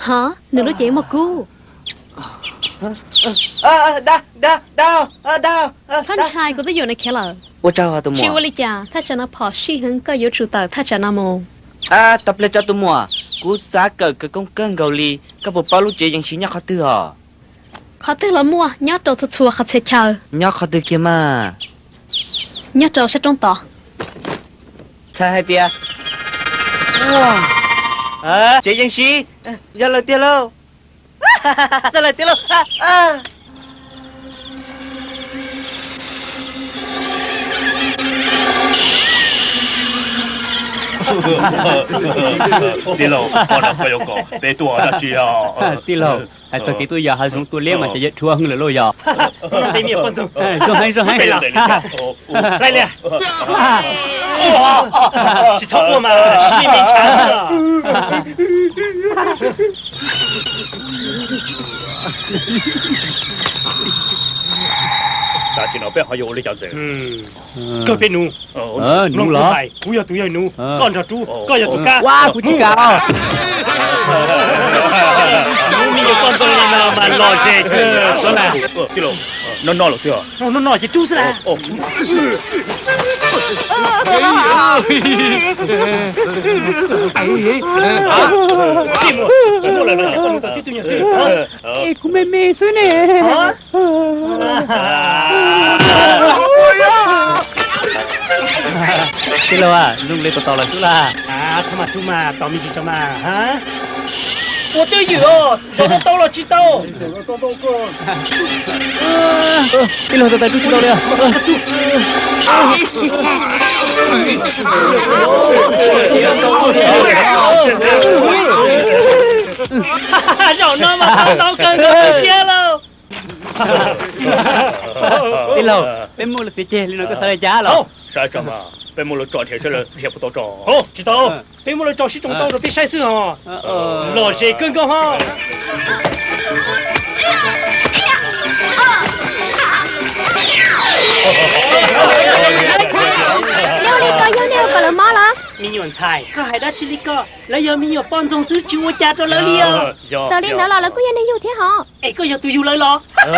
Hov, nws lub cev muaj kub. Txhob ntshai, kuv twb yuam nws khiav lawm. Ua tsaug tus muam. Tsis ua li cas, thaj tsam no phom sij heev, koj yuav tsum tawm thaj tsam no mus. Tau pliag tso tus muam, kuv xav kawm khawv koob kawg nkaus li, koj puas paub lub tsev yees siv nyob qhov twg os? Qhov twg los muaj, nyob rau txhua txhua qhov txhia chaw. Nyob qhov twg kiag mas? Nyob rau sab roob tod. Txhais hais tias tsev yees siv yog lawm tiag lauj. Txog lawm tiag lauj. Tij laug, koj yuav kom peb tuaj dab tsi os? Tij laug, hais txog kev tuaj yos hav zoov tua liab mas ces yuav dhuav hwj lawm lauj yog. Zoo heev, zoo heev. Tsis txhob quaj mas, sib me ntshav xwb. Tam sim no peb ho yuav ua li cas ntxiv? Kawg peb nuv. Nuv los? Kuv yog tus yawg nuv, koj nrog rub, koj yog tus kab. Kuv tsis kam. Nuv me nyuam poj ntxoog li no mas lom zem kawg. Noj noj los twb, noj noj ces rub xwb las. Kuv me me xwb ne. Tij laug, zoo li tos tos lawm xwb las. Txhob mas rub mas, tos me ntsis tso mas. Ua twj ywm os, zaum no tau los tsis tau? Tij laug, tos tos rub tsis tau li. Zaum no mas tau ntau kawg nkaus siab lauj. Tij laug, peb muaj lus txiav ceg li no koj xav li cas los? Saib tso mas, peb muab lawv tso dhia seb lawv dhia puas tau tso. Tsis tau, peb muab lawv tso sib tsoo tau rau peb saib xwb os. Lom zem kawg nkaus ho. Yog li ko yog nej ua kom lawv mob los? Me nyuam ntxhais, koj hais dab tsi li ko? Lawv yog me nyuam poj ntxoog xwb, tsis ua cas rau lawv li os. Txawm li ntawd los lawv kuj yog neeg yug thiab hos. Es koj yog tus yug lawv los? Peb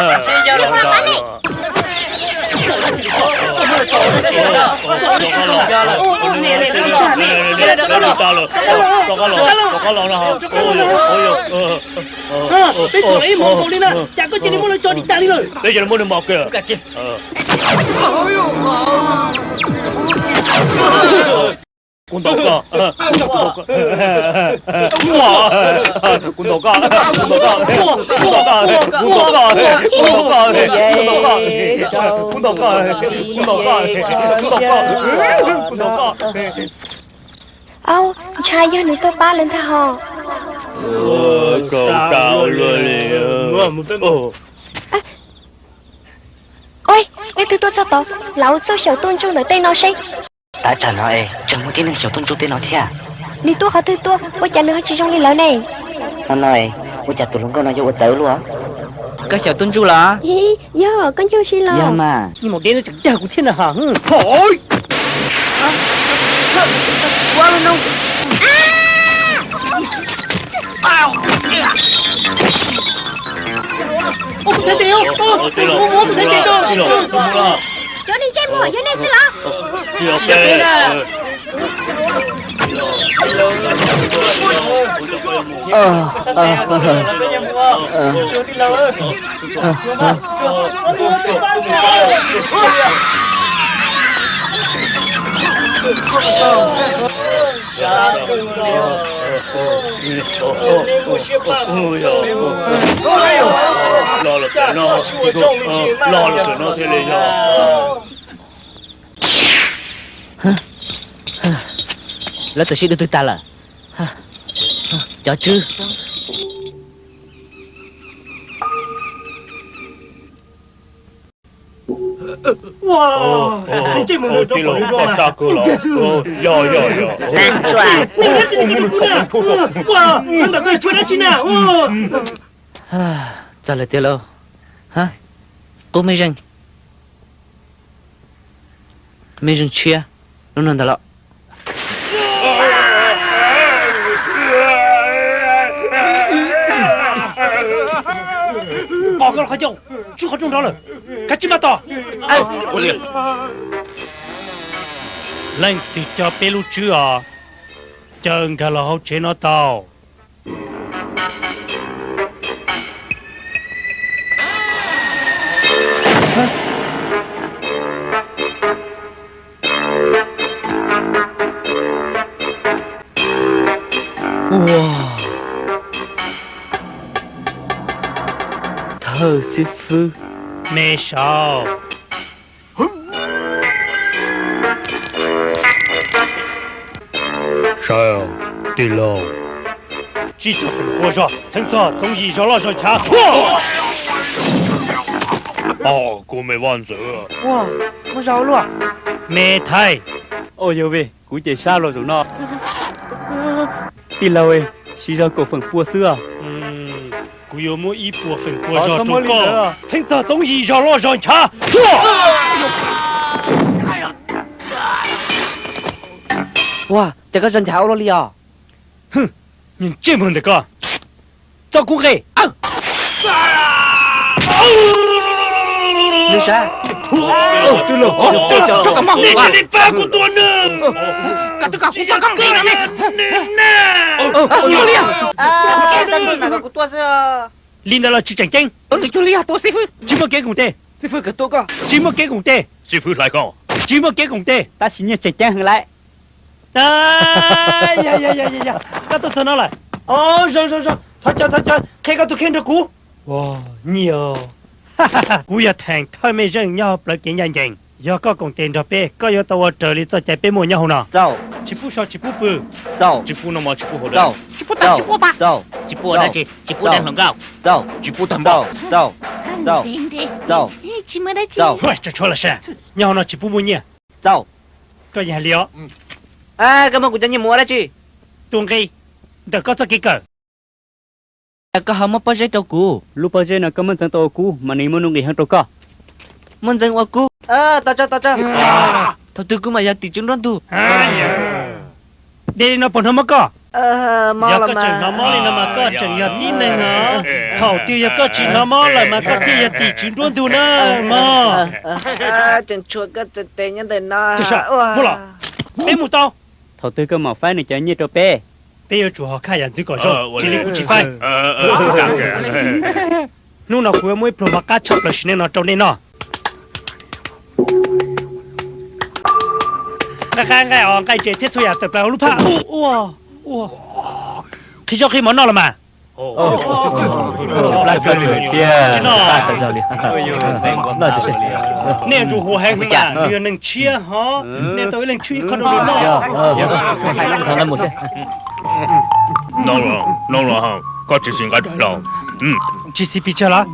txhom lawv ib hmos nkaus li na, cas koj cia li muab lawv tso dim tag li lawm? Peb cia li muab nws mos kiag. Kuv ntaus koj. Kuv ntaus koj, kuv ntaus koj, kuv ntaus koj, kuv ntaus koj, kuv ntaus koj, kuv ntaus koj, kuv ntaus koj, kuv ntaus koj, kuv ntaus koj, kuv ntaus koj, kuv ntaus koj. Au, ntshai yog nws tuaj pab lawv ntag hos. Kau sa ua luaj li. Ua, leej twg tuaj txog tod, lam ua txuj xyaum tuj ntsuj ntawm tej no seb. Thaj tsam no es tseem muaj tib neeg xyaum tuj ntsuj tej no thiab. Nws tuaj qhov twg tuaj, ua cas nws ho tsis zoo li lawv ne? No no, ua cas tus hluas nkauj no yuav ua txawv luaj? Koj xyaum tuj ntsuj los? Yog, koj ncauj si los? Yog mas. Ib hmos deb no tseem dag kuv thiab na hos. Hov. Ua kuv txhais tes, ua kuv txhais tes. Cov neeg ntsej muag, yog nej xwb los? Lawv txawm sib dua twg tag lawm. Cov tswb. Txog lawm tiag lauj. Qub mej zeej, mej zeej tshiab, lub no ntag los. Pom koj los qhov ncauj, tswb qhov rooj nrov lawm, kav tsij maj tos. Leej twg coj peb lub tswb os, caw nkag los hauv tsev no tau. Ua, thawj xib fwb, me saud. Saib, tij laug, tsib caug feem pua zog txheeb txog txoov yim zog loj zog nchav. Kuv me vaj ntxwv, muaj zog ua luaj. Me thaij. Au yog vim kuv ces sab los zaum no. Tij laug, siv zog kaum feem pua xwb os. Kuv yuav muab ib puas feem pua zog rau koj txheeb txog txoov yim zog loj zog nchav. Ua, cas koj zog nchav ua luaj li os? Ntsej muag ntawm koj, txo kuv nqe. Nws sav. Twb los, nej cia li pab kuv tua nws. Li ntawd los tsis tseem ceeb. Tsis muaj kev koom tes. Tsis muaj kev koom tes. Tsis muaj kev koom tes. Tab sis nyiaj tseem ceeb heev lawm. Koj tuaj txog no lawm. Zoo zoo zoo, thov caw thov caw, qhia koj tus kheej rau kuv. Nyiaj. Kuv yog theem thawj mej zeej nyob hauv plawv kev ncaj ncees. Yog koj koom tes nrog peb, koj yuav tau ua raws li txoj cai peb muaj nyob hauv no. Tsis pub so tsis pub pw. Tsis pub noj mov tsis pub haus dej. Tsis pub tawm tsis pub pa. Tsis pub ua dab tsi, tsis pub deev hluas nkauj. Tsis pub tag npaum. Tsis muaj dab tsi. Tsuag tsuag los sas, nyob hauv no tsis pub muaj nyiaj. Koj yeej hais li os. Koj muab kuv cov nyiaj mus ua dab tsi? Tus nqi ntawm koj txoj kev kawm. Cas koj ho muab pob zeb rau kuv? Lub pob zeb no koj muab ntxeev tau ua kub mas nws muaj nuj nqis heev rau koj. Muab ntxeev ua kub? Thaum twg kuv mam yog tim tswv nruab ntug? De li no puas hnov mob koj? Yog koj tseem hnov mob li no mas koj tseem yog tib neeg os. Thaum twg yog koj tsis hnov mob lawm mas koj thiaj yog tim tswv nruab ntug na mog. Muab los, peb mus tau. Thaum twg koj mam faib nws cov nyiaj rau peb? Peb yuav tsum ho khaj yam ntxwv kom zoo, tsis li kuv tsis faib. Hnub no kuv yuav muab ib pluag mov qab tshaj plaws sim neej no rau nej noj. Nqaij qab nqaij os, nqaij ntses thiab txhua yam tawm plaws hauv lub phaj. Qhib zaub qhib mov noj los mas. Nej yuav tsum huv heev mas, nws yog neeg tshiab hov. Nej tau ib leeg tswj ib qho rau nws noj. Koj tsis xis nqaij daim los? Tsis xis pes tsawg los?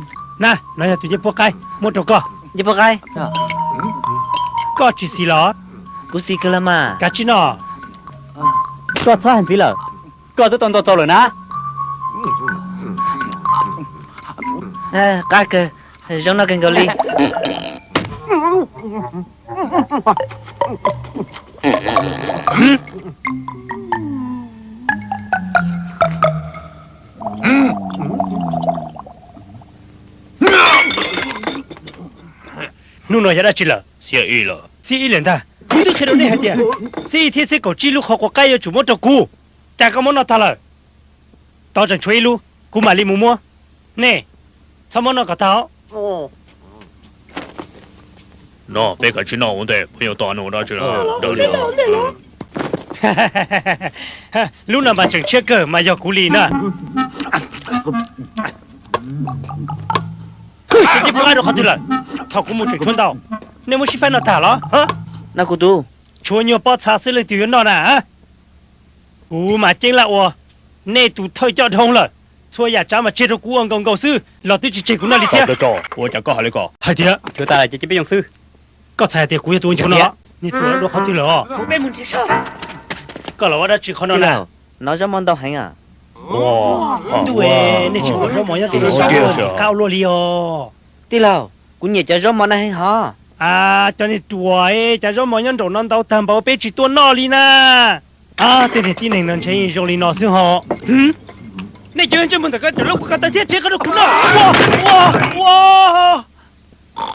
Na, no yog tus ncej puab qaib, muab rau koj. Ncej puab qaib? Koj tsis xis los? Kuv xis kawg los mas. Kav tsij noj. Koj txhob hais ntxiv lawm, koj twb tau ntau txaus lawm na. Qab kawg, zoo noj kawg nkaus li. Hnub no yog dab tsi lawm? Xiab ib lawm ntag. Kuv twb qhia rau nej hais tias xiab ib thiab xiab kaum tsib lub qhov quav qaib yuav tsum muab rau kuv, cas koj muab noj tag lawm? Tod tseem tshuav ib lub, kuv mam li mus muab. Nej txhob muab noj kom tag os. No peb kav tsij noj ua ntej, peb yuav tos nws ua dab tsi. Lub no mas tseem tshiab kawg mas yog kuv li na. Hwj, cov ncej puab qaib rau qhov twg lawm? Thaum kuv mus tseem tshuav ntau, nej muab sib faib noj tag los? No kuv tus. Tshuav nyuag pob txha xwb leej twg yuav noj na? Kuv mas ceeb laj ua nej tus thawj coj dhau lawm, txhua yam tsav mas tseg rau kuv ua nkaus nkaus xwb los twb tsis tseg kuv noj li thiab. Ua cas koj hais li ko? Hais tias, koj txhais hais tias kuv yog tus ua nchuav no? Niag tus dua qhov twg lawm os? Koj los ua dab tsi qhov no na? Nov zaub mov ntau heev. Ntuj, nej tsis pom zaub mov nyob tim no tsis qab ua luaj li os. Tij laug, kuv nyiam cov zaub mov na heev hov. A, cov niag ruam, cov zaub mov nyob nraum no ntau tag npaum peb tsis tuaj noj li na. A, tej niag tib neeg no ntshe zoo li no xwb ho. Nej cov ntsej muag ntawm ko, cov lub kuv ko taw thiab tseg qhov rau kuv noj. Ua, ua, ua.